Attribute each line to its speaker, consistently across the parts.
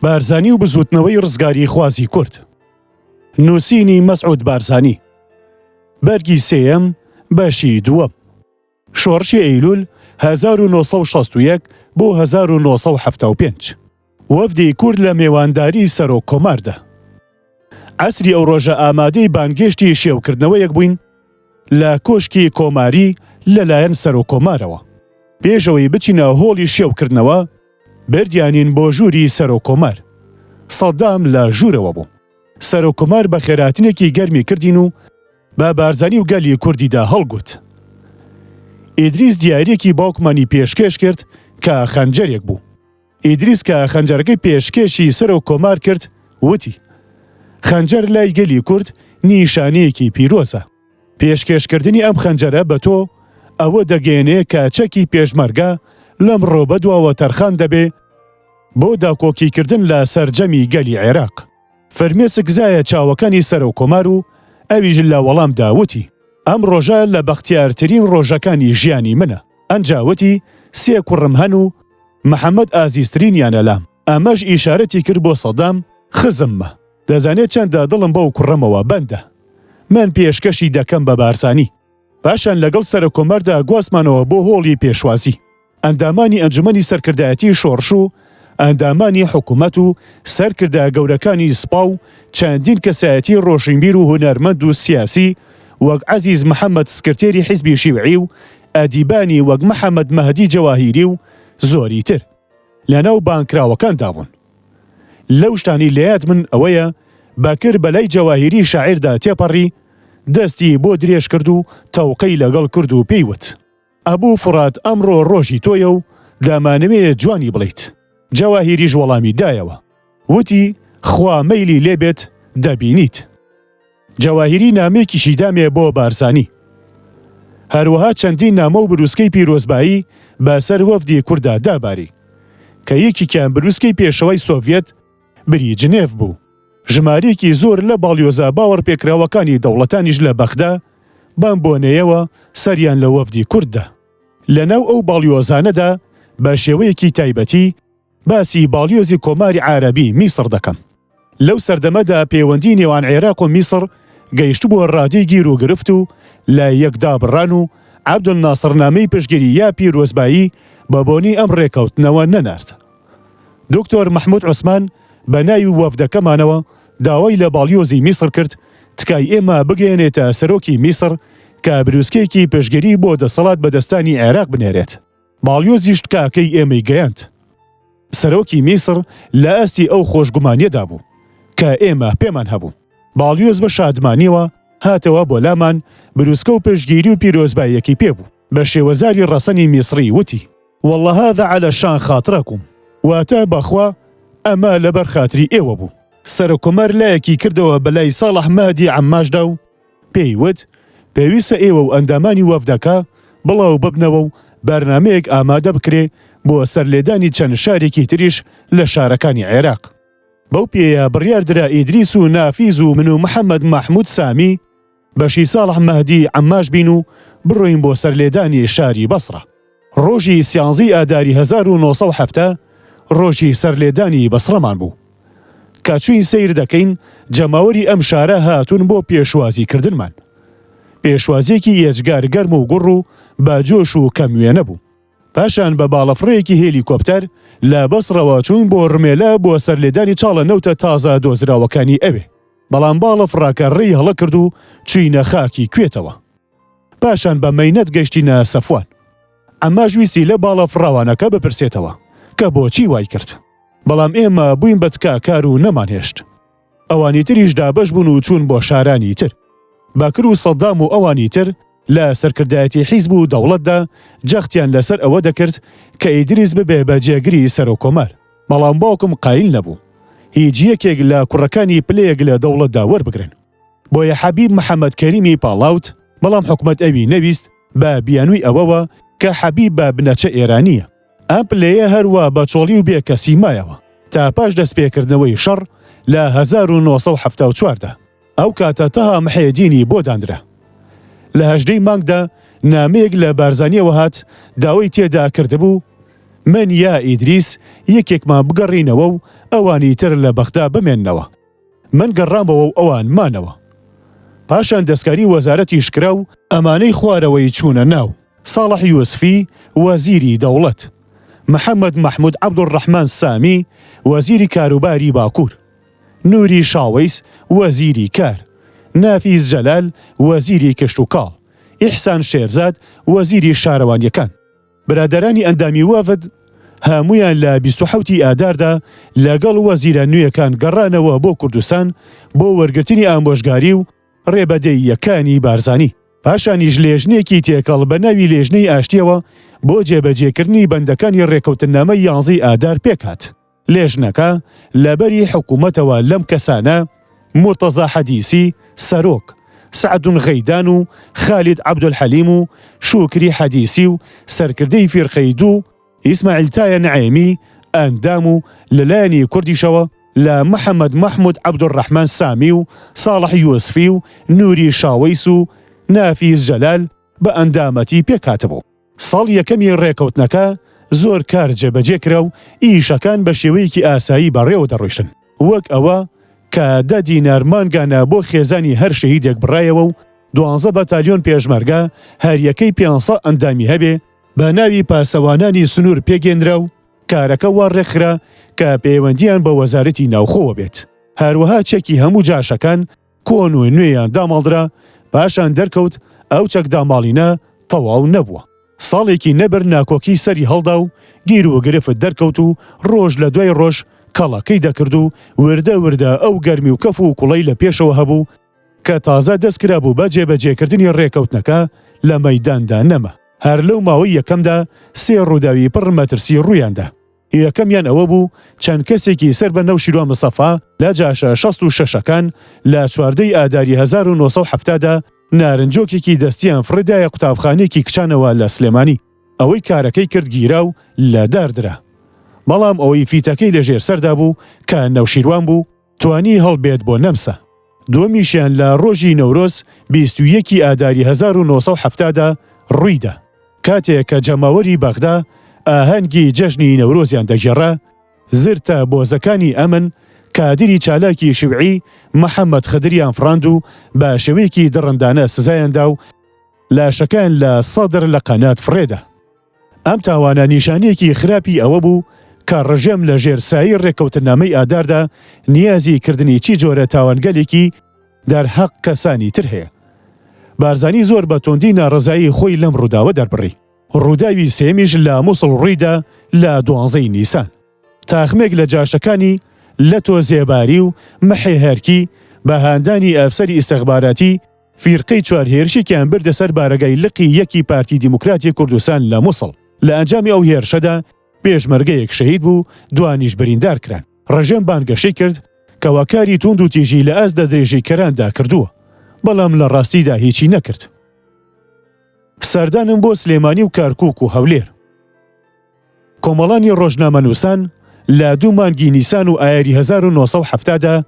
Speaker 1: بارزانی و بزووتنەوەی ڕزگاریخوازی کورد. نووسینی مەسعود بارزانی. بەرگی سێیەم، بەشی دووەم. شۆڕشی ئەیلوول 1961 بۆ 1975. وەفدی کورد لە مێوانداری سەرۆک کۆماردا. عەسری ئەو ڕۆژە ئامادەی بانگێشتی شێوکردنەوەیەک بووین لە کۆشکی کۆماری لەلایەن سەرۆک کۆمارەوە. پێش ئەوەی بچینە هۆڵی شێوکردنەوە، بردیانین بۆ ژووری سەرۆک کۆمار. سەدام لە ژوورەوە بوو. سەرۆک کۆمار بەخێرهاتنێکی گەرمی کردین و بە بارزانی و گەلی کوردیدا هەڵگوت. ئیدریس دیارییەکی باوکمانی پێشکێش کرد کە خەنجەرێک بوو. ئیدریس کە خەنجەرەکەی پێشکێشی سەرۆک کۆمار کرد، وتی، خەنجەر لای گەلی کورد نیشانەیەکی پیرۆزە. پێشکێشکردنی ئەم خەنجەرە بە تۆ ئەوە دەگەیەنێ کە چەکی پێشمەرگە لەمڕۆ بەدواوە تەرخان دەبێ بۆ داکۆکیکردن لە سەرجەمی گەلی عێراق. فرمێسک زایە چاوەکانی سەرۆک کۆمار و ئەویش لە وەڵامدا وتی، ئەم ڕۆژە لە بەختیارترین ڕۆژەکانی ژیانی منە. ئەنجا وتی، سێ کوڕم هەن و محەمەد ئازیزترینیانە لام. ئەمەش ئیشارەتی کرد بۆ سەدام، خزممە. دەزانێ چەندە دڵم بەو کوڕەمەوە بەندە. من پێشکەشی دەکەم بە بارزانی. پاشان لەگەڵ سەرۆککۆماردا گواستمانەوە بۆ هۆڵی پێشوازی. ئەندامانی ئەنجومەنی سەرکردایەتی شۆڕش و ئەندامانی حکومەت و سەرکردە گەورەکانی سپا و چەندین کەسایەتی ڕۆشنبیر و هونەرمەند و سیاسی وەک عەزیز محەمەد سکرتێری حیزبی شیوعی و ئەدیبانی وەک محەمەد مەهدی جەواهیری و زۆری تر لەناو بانگکراوەکاندا بوون. لەو شتانەی لەیاد من ئەوەیە بەکر بەلای جەواهیری شاعیردا تێپەڕی، دەستی بۆ درێژ کرد و تەوقەی لەگەڵ کرد و پێی وت. ئەبوو فوڕات ئەمڕۆ ڕۆژی تۆیە و دەمانەوێ جوانی بڵێیت. جەواهیریش وەڵامی دایەوە وتی خوا مەیلی لێ بێت دەبینیت. جەواهیری نامەیەکیشی دامێ بۆ بارزانی. هەروەها چەندین نامە و بروسکەی پیرۆزبایی بە سەر وەفدی کوردا داباری. کە یەکیکیان بروسکەی پێشەوای سۆڤیەت بریجنێف بوو. ژمارەیەکی زۆر لە باڵیۆزە باوەڕپێکراوەکانی دەوڵەتانیش لە بەغدا بەم بۆنەیەوە سەریان لە وەفدی کورد دا. لە ناو ئەو باڵیۆزانەدا بە شێوەیەکی تایبەتی باسی باڵیۆزی کۆماری عارەبی میسڕ دەکەم. لەو سەردەمەدا پێوەندی نێوان عێراق و میسڕ گەیشتبووە ڕادەی گیروگرفت و لە یەکدابڕان و عەبدولناسڕ نامەی پشتگیری یا پیرۆزبایی بە بۆنەی ئەم ڕێکەوتنەوە نەنارد. دکتۆر مەحمود عوسمان بە ناوی وەفدەکەمانەوە داوای لە باڵیۆزی میسڕ کرد تکای ئێمە بگەیەنێتە سەرۆکی میسڕ کە بروسکەیەکی پشتگیری بۆ دەسەڵات بەدەستانی عێراق بنێرێت. باڵیۆزیش تکاکەی ئێمەی گەیاند. سەرۆکی میسڕ لە ئاستی ئەو خۆشگومانیەدا بوو کە ئێمە پێمان هەبوو. باڵیۆز بە شادمانیەوە هاتەوە بۆ لامان، بروسکە و پشتگیری و پیرۆزباییەکی پێ بوو. بە شێوەزاری ڕەسەنی میسڕی وتی. واللە هذا علی شان خاطرکم، واتە بەخوا ئەمە لەبەر خاتری ئێوە بوو. سەرۆککۆمار لایەکی کردەوە بەلای ساڵح مەهدی عەمماشدا و پێی وت، پێویستە ئێوە و ئەندامانی وەفدەکە بڵاو ببنەوە و بەرنامەیەک ئامادە بکرێ بۆ سەرلێدانی چەند شارێکی تریش لە شارەکانی عێراق. بەو پێیە بڕیار درا ئیدریس و نافیز و من و محەمەد مەحمود سامی بەشی ساڵح مەهدی عەماش بین و بڕۆین بۆ سەرلێدانی شاری بەسڕە. ڕۆژی سیانزەی ئاداری 1970 ڕۆژی سەرلێدانی بەسڕەمان بوو. کە چووین سەیر دەکەین جەماوەری ئەم شارە هاتوون بۆ پێشوازی کردنمان. پێشوازیەکی ئێجگار گەرم و گوڕ و بە جۆش و کەم وێنە بوو. پاشان بە باڵەفڕەیەکی هێلیکۆپتەر لە بەسڕەوە چووین بۆ ڕمێلە بۆ سەرلێدانی چاڵە نەوتە تازە دۆزراوەکانی ئەوێ. بەڵام باڵەفڕەکە ڕێی هەڵە کرد و چووینە خاکی کوێتەوە. پاشان بە مەینەت گەشتینە سەفوان. عەماش ویستی لە باڵەفڕاوانەکە بپرسێتەوە کە بۆچی وای کرد. بەڵام ئێمە بووین بە تکاکار و نەمانهێشت. ئەوانی تریش دابەش بوون و چوون بۆ شارانی تر. بەکر و سەدام و ئەوانی تر لە سەرکردایەتی حیزب و دەوڵەتدا جەختیان لەسەر ئەوە دەکرد کە ئیدریس ببێ بە جێگری سەرۆککۆمار. بەڵام باوکم قایل نەبوو هیچ یەکێک لە کوڕەکانی پلەیەک لە دەوڵەتدا وەربگرن. بۆیە حەبیب محەمەد کەریمی پاڵاوت، بەڵام حکومەت ئەوی نەویست بە بیانووی ئەوەوە کە حەبیب بە بنەچە ئێرانییە. ئەم پلەیە هەروا بە چۆڵی و بێ کەسی مایەوە تا پاش دەستپێکردنەوەی شەڕ لە 1974 دا. ئەو کاتە تەها محێدینی بۆ داندرا. لە هەژدەی مانگدا نامەیەک لە بارزانییەوە هات داوای تێدا کردبوو. من یا ئیدریس یەکێکمان بگەڕێینەوە و ئەوانی تر لە بەغدا بمێننەوە. من گەڕامەوە و ئەوان مانەوە. پاشان دەستکاری وەزارەتیش کرا و ئەمانەی خوارەوەی چوونە ناو، ساڵح یوسفی، وەزیری دەوڵەت. محەمەد مەحمود عەبدولڕەحمان سامی، وەزیری کاروباری باکوور. نوری شاوەیس، وەزیری کار. نافیز جەلال، وەزیری کشتوکاڵ. ئیحسان شێرزاد، وەزیری شارەوانییەکان. برادەرانی ئەندامی وەفد هەموویان لە 27 ی ئاداردا لەگەڵ وەزیرە نوێکان گەڕانەوە بۆ کوردستان بۆ وەرگرتنی ئامۆژگاری و ڕێبەدەییەکانی بارزانی. پاشانیش لێژنەیەکی تێکەڵ بە ناوی لێژنەی ئاشتیەوە بۆ جێبەجێکردنی بەندەکانی ڕێکەوتننامەی یانزەی ئادار پێکهات. لێژنەکە لە بەری حکوومەتەوە لەم کەسانە، مورتەزا حەدیسی، سەرۆک، سەعدون غەیدان و خالید عەبدولحەلیم و شوکری حەدیسی و سەرکردەی فیرقەی دوو، ئیسماعیل تایە نعێمی، ئەندام و لە لایەنی کوردیشەوە لە محەمەد مەحمود عەبدولڕەحمان سامی و ساڵح یوسفی و نوری شاوەیس و نافیز جەلال بە ئەندامەتی پێکهاتبوو. ساڵی یەکەمی ڕێکەوتنەکە زۆر کار جێبەجێ کرا و ئیشەکان بە شێوەیەکی ئاسایی بەڕێوە دەڕۆیشتن، وەک ئەوە کە دە دینار مانگانە بۆ خێزانی هەر شەهیدێک بڕایەوە و دوانزە بەتالیۆن پێشمەرگە هەریەکەی پێنسەد ئەندامی هەبێ، بە ناوی پاسەوانانی سنوور پێکهێنرا و کارەکە وا ڕێکخرا کە پەیوەندییان بە وەزارەتی ناوخۆوە بێت. هەروەها چەکی هەموو جاشەکان کۆن و نوێیان داماڵدرا، پاشان دەرکەوت ئەو چەکداماڵینە تەواو نەبووە. ساڵێکی نەبرد ناکۆکی سەری هەڵدا و گیروگرفت دەرکەوت و ڕۆژ لە دوای ڕۆژ کەڵەکەی دەکرد و وردە وردە ئەو گەرمی و کەف و کوڵەی لە پێشەوە هەبوو کە تازە دەست کرابوو بە جێبەجێکردنی ڕێکەوتنەکە لە مەیداندا نەما. هەر لەو ماوەی یەکەمدا سێ ڕووداوی پڕ مەترسی ڕوویاندا. یەکەمیان ئەوە بوو چەند کەسێکی سەر بە نەوشیروان مستەفا لە جاشە 66 ەکان لە 14 ی ئاداری 1970 دا نارنجۆکێکی دەستیان فڕێدایە قوتابخانەیەکی کچانەوە لە سلێمانی. ئەوەی کارەکەی کرد گیرا و لە دار درا. بەڵام ئەوەی فیتەکەی لە ژێر سەردا بوو کە نەوشیروان بوو، توانی هەڵبێت بۆ نەمسا. دووەمیشیان لە ڕۆژی نەورۆز 21 ی ئاداری 1970 دا ڕوویدا، کاتێ کە جەماوەری بەغدا ئاهەنگی جەژنی نەورۆزیان دەگێڕا، زرتە بۆزەکانی ئەمن کادری چالاکی شیوعی محەمەد خدریان فڕاند و بە شێوەیەکی دڕندانە سزایان دا و لاشەکەیان لە سەدر لە قەنات فڕێدا. ئەم تاوانە نیشانەیەکی خراپی ئەوە بوو کە ڕژێم لە ژێر سایەی ڕێککەوتننامەی ئاداردا نیازی کردنی چی جۆرە تاوانگەلێکی دەرهەق کەسانی تر هەیە. بارزانی زۆر بە توندی ناڕەزایی خۆی لەم ڕووداوە دەربڕی. ڕووداوی سێیەمیش لە موسڵ ڕوویدا لە دوانزەی نیسان. تاخمێک لە جاشەکانی لەتۆ زێباری و محێ هەرکی بە هاندانی ئەفسەری ئیستخباراتی فیرقەی چوار هێرشێکیان بردە سەر بارەگای لقی یەکی پارتی دیموکراتی کوردستان لە موسڵ. لە ئەنجامی ئەو هێرشەدا پێشمەرگەیەک شەهید بوو، دوانیش بریندار کران. ڕژێم بانگەشەی کرد کەوا کاری تووندوتیژی لە ئاست دەستدرێژیکەراندا کردووە، بەڵام لە ڕاستیدا هیچی نەکرد. سەردانم بۆ سلێمانی و کەرکووک و هەولێر. کۆمەڵانی ڕۆژنامەنووسان لە دوو مانگی نیسان و ئایاری 1970 دا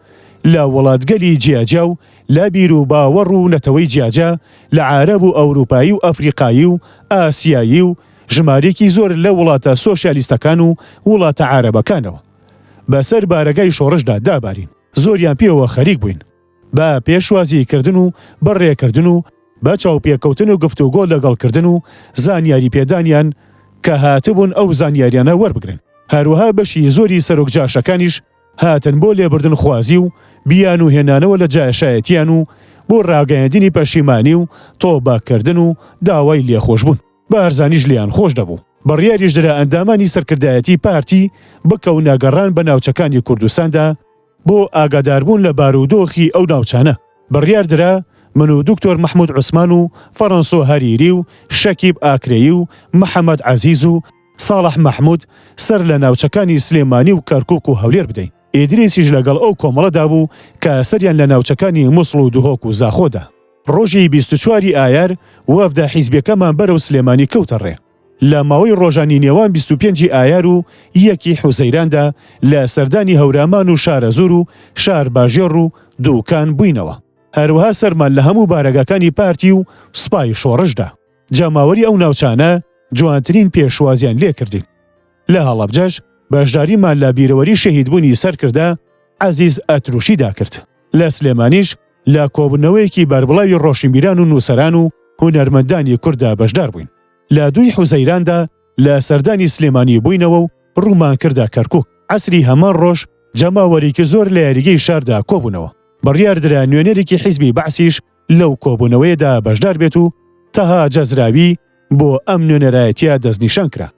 Speaker 1: لە وڵاتگەلی جیاجیا و لە بیر و باوەڕ و نەتەوەی جیاجیا لە عارەب و ئەوروپایی و ئەفریقایی و ئاسیایی و ژمارێکی زۆر لە وڵاتە سۆسیالیستەکان و وڵاتە عارەبەکانەوە بەسەر بارەگای شۆڕشدا دابارین. زۆریان پێوە خەریک بووین. بە پێشوازی کردن و بەڕێکردن و بە چاوپێکەوتن و گفتوگۆ لەگەڵ کردن و زانیاری پێدانیان کە هاتبوون ئەو زانیاریانە وەربگرن. هەروەها بەشی زۆری سەرۆک جاشەکانیش هاتن بۆ لێبوردن خوازی و بیانوو هێنانەوە لە جاشایەتیان و بۆ ڕاگەیاندنی پەشیمانی و تۆبە کردن و داوای لێخۆشبوون. بارزانیش لێیان خۆش دەبوو. بڕیاریش درا ئەندامانی سەرکردایەتی پارتی بکەونە گەڕان بە ناوچەکانی کوردستاندا بۆ ئاگاداربوون لە بارودۆخی ئەو ناوچانە. بڕیار درا من و دکتۆر مەحمود عوسمان و فەڕەنسۆ هەریری و شەکیب ئاکرەیی و محەمەد عەزیز و ساڵح مەحمود سەر لە ناوچەکانی سلێمانی و کەرکوک و هەولێر بدەین. ئیدریسیش لەگەڵ ئەو کۆمەڵەدا بوو کە سەریان لە ناوچەکانی موسڵ و دهۆک و زاخۆ دا. ڕۆژی 24 ی ئایار وەفدە حیزبیەکەمان بەرەو سلێمانی کەوتە ڕێ. لە ماوەی ڕۆژانی نێوان 25 ی ئایار و یەک ی حوزەیراندا لە سەردانی هەورامان و شارەزوور و شارباژێڕ و دووکان بووینەوە. هەروەها سەرمان لە هەموو بارەگاکانی پارتی و سوپای شۆڕش دا. جەماوەری ئەو ناوچانە جوانترین پێشوازیان لێکردین. لە هەڵەبجەش بەشداریمان لە بیرەوەری شەهیدبوونی سەرکردە عەزیز ئەتروشیدا کرد. لە سلێمانیش لە کۆبوونەوەیەکی بەربڵاوی ڕۆشنبیران و نووسەران و هونەرمەندانی کورددا بەشدار بووین. لە دووی حوزەیراندا لە سەردانی سلێمانی بووینەوە و ڕوومان کردە کەرکووک. عەسری هەمان ڕۆژ جەماوەرێکی زۆر لە یاریگەی شاردا کۆبوونەوە. بڕیار درا نوێنەرێکی حیزبی بەعسیش لەو کۆبوونەوەیەدا بەشدار بێت و تەها جەزراوی بۆ ئەم نوێنەرایەتییە دەستنیشان کرا.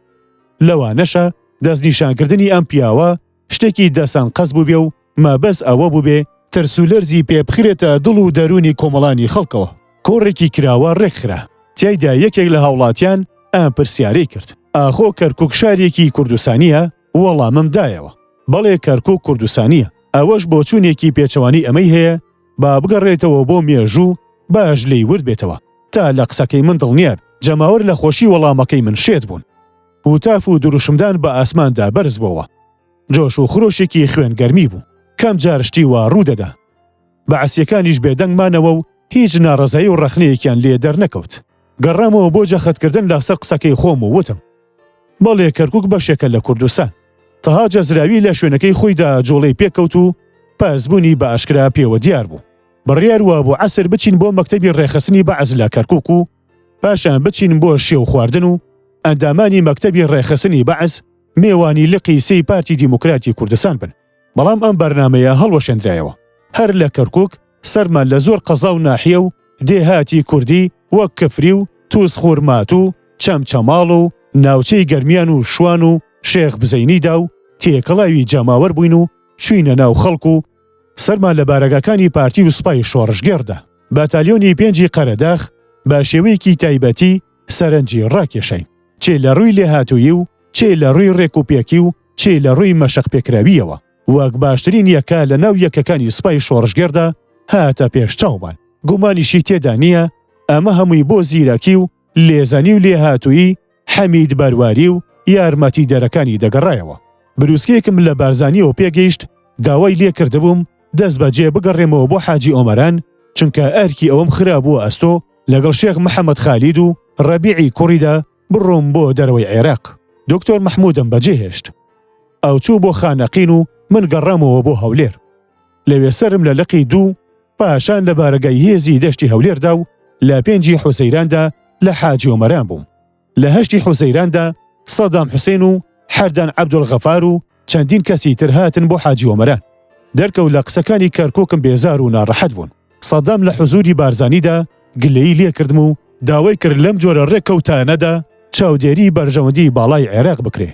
Speaker 1: لەوانەشە دەستنیشانکردنی ئەم پیاوە شتێکی دەسەنقەست بووبێ و مەبەست ئەوە بووبێ ترس و لەرزی پێ بخرێتە دڵ و دەروونی کۆمەڵانی خەڵکەوە. کۆڕێکی کراوە ڕێکخرا، تیایدا یەکێک لە هاوڵاتیان ئەم پرسیارەی کرد، ئاخۆ کەرکوک شارێکی کوردستانییە؟ وەڵامم دایەوە، بەڵێ کەرکوک کوردستانییە. ئەوەش بۆچوونێکی پێچەوانەی ئەمەی هەیە، با بگەڕێتەوە بۆ مێژوو باش لێی ورد بێتەوە تا لە قسەکەی من دڵنیا بێ. جەماوەر لە خۆشی وەڵامەکەی من شێت بوون. هوتاف و دروشمدان بە ئاسماندا بەرز بۆوە. جۆش و خرۆشێکی خوێن گەرمی بوو. کەم جار شتی وا ڕوو دەدا. بەعسییەکانیش بێدەنگ مانەوە و هیچ ناڕەزایی و ڕەخنەیەکیان لێ دەرنەکەوت. گەڕامەوە بۆ جەختکردن لەسەر قسەکەی خۆم و وتم. بەڵێ کەرکوک بەشێکە لە کوردستان. تەها جەزراوی لە شوێنەکەی خۆیدا جوڵەی پێکەوت و پەستبوونی بە ئاشکرا پێوە دیار بوو. بڕیار وابوو عەسر بچین بۆ مەکتەبی ڕێکخستنی بەعس لە کەرکوک و پاشان بچین بۆ شێو خواردن و ئەندامانی مەکتەبی ڕێکخستنی بەعس مێوانی لقی سێی پارتی دیموکراتی کوردستان بن. بەڵام ئەم بەرنامەیە هەڵوەشێندرایەوە. هەر لە کەرکوک سەرمان لە زۆر قەزا و ناحیە و دێهاتی کوردی وەک کفری و توزخورماتوو، چەمچەماڵ و ناوچەی گەرمیان و شوان و شێخ بزەینی دا و تێکەڵاوی جەماوەر بووین و چووینە ناو خەڵک و سەرمان لە بارەگاکانی پارتی و سوپای شۆڕشگێڕ دا. باتالیۆنی پێنجی قەرەداخ بە شێوەیەکی تایبەتی سەرنجی ڕاکێشاین، چێ لە ڕووی لێهاتوویی و چێ لە ڕووی ڕێکوپێکی و چێ لە ڕووی مەشقپێکراوییەوە وەک باشترین یەکە لە ناو یەکەکانی سوپای شۆڕشگێڕدا هاتە پێش چاومان. گومانیشی تێدا نییە ئەمە هەمووی بۆ زیرەکی و لێزانی و لێهاتوویی حەمید بەرواری و یارمەتیدەرەکانی دەگەڕایەوە. بروسکەیەکم لە بارزانییەوە پێگەیشت، داوای لێکردبووم دەستبەجێ بگەڕێمەوە بۆ حاجی ئۆمەران، چونکە ئەرکی ئەوەم خرابووە ئەستۆ لەگەڵ شێخ محەمەد خالید و ڕەبیعی کوڕیدا بڕۆم بۆ دەرەوەی عێراق. دکتۆر مەحموودم بەجێهێشت. ئەو چوو بۆ خانەقین و من گەڕامەوە بۆ هەولێر. لەوێ سەرم لە لقی دوو، پاشان لە بارەگای هێزی دەشتی هەولێردا و لە پێنجی حوزەیراندا لە حاجی ئۆمەران بووم. لە هەشتی حوزەیراندا سەدام حوسێن و حەردان عەبدولغەفار و چەندین کەسی تر هاتن بۆ حاجی ئۆمەران. دەرکەوت لە قسەکانی کەرکوکم بێزار و ناڕەحەت بوون. سەدام لە حزوری بارزانیدا گلەیی لێکردم و داوای کرد لەم جۆرە ڕێککەوتانەدا چاودێری بەرژەوەندی باڵای عێراق بکرێ.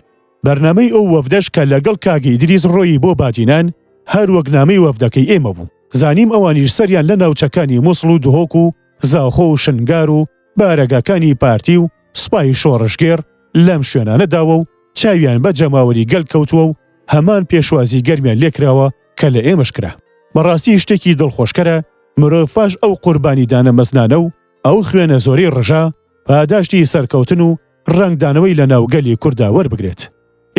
Speaker 1: بەرنامەی ئەو وەفدەش کە لەگەڵ کاک ئیدریس ڕۆیی بۆ بادینان هەر وەک نامەی وەفدەکەی ئێمە بوو. زانیم ئەوانیش سەریان لە ناوچەکانی موسڵ و دهۆک و زاخۆ و شنگار و بارەگاکانی پارتی و سوپای شۆڕشگێڕ لەم شوێنانە داوە و چاویان بە جەماوەری گەل کەوتووە و هەمان پێشوازی گەرمیان لێکراوە کە لە ئێمەش کرا. بەڕاستی شتێکی دڵخۆشکەرە مرۆڤ پاش ئەو قوربانیدانە مەزنانە و ئەو خوێنە زۆرەی ڕژا، پاداشتی سەرکەوتن و ڕەنگدانەوەی لە ناو گەلی کورددا وەربگرێت.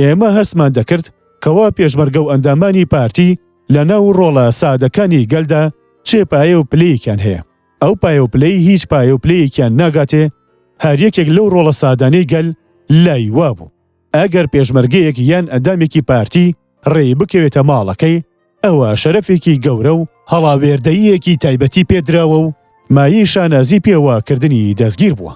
Speaker 1: ئێمە هەستمان دەکرد کەوا پێشمەرگە و ئەندامانی پارتی لە ناو ڕۆڵە سادەکانی گەلدا چ پایە و پلەیەکیان هەیە. ئەو پایە و پلەی هیچ پایە و پلەیەکیان ناگاتێ، هەر یەکێک لەو ڕۆڵە سادانەی گەل لای وابوو ئەگەر پێشمەرگەیەک یان ئەندامێکی پارتی ڕێی بکەوێتە ماڵەکەی ئەوە شەرەفێکی گەورە و هەڵاوێردەییەکی تایبەتی پێدراوە و مایەی شانازی پێوە کردنی دەستگیر بووە.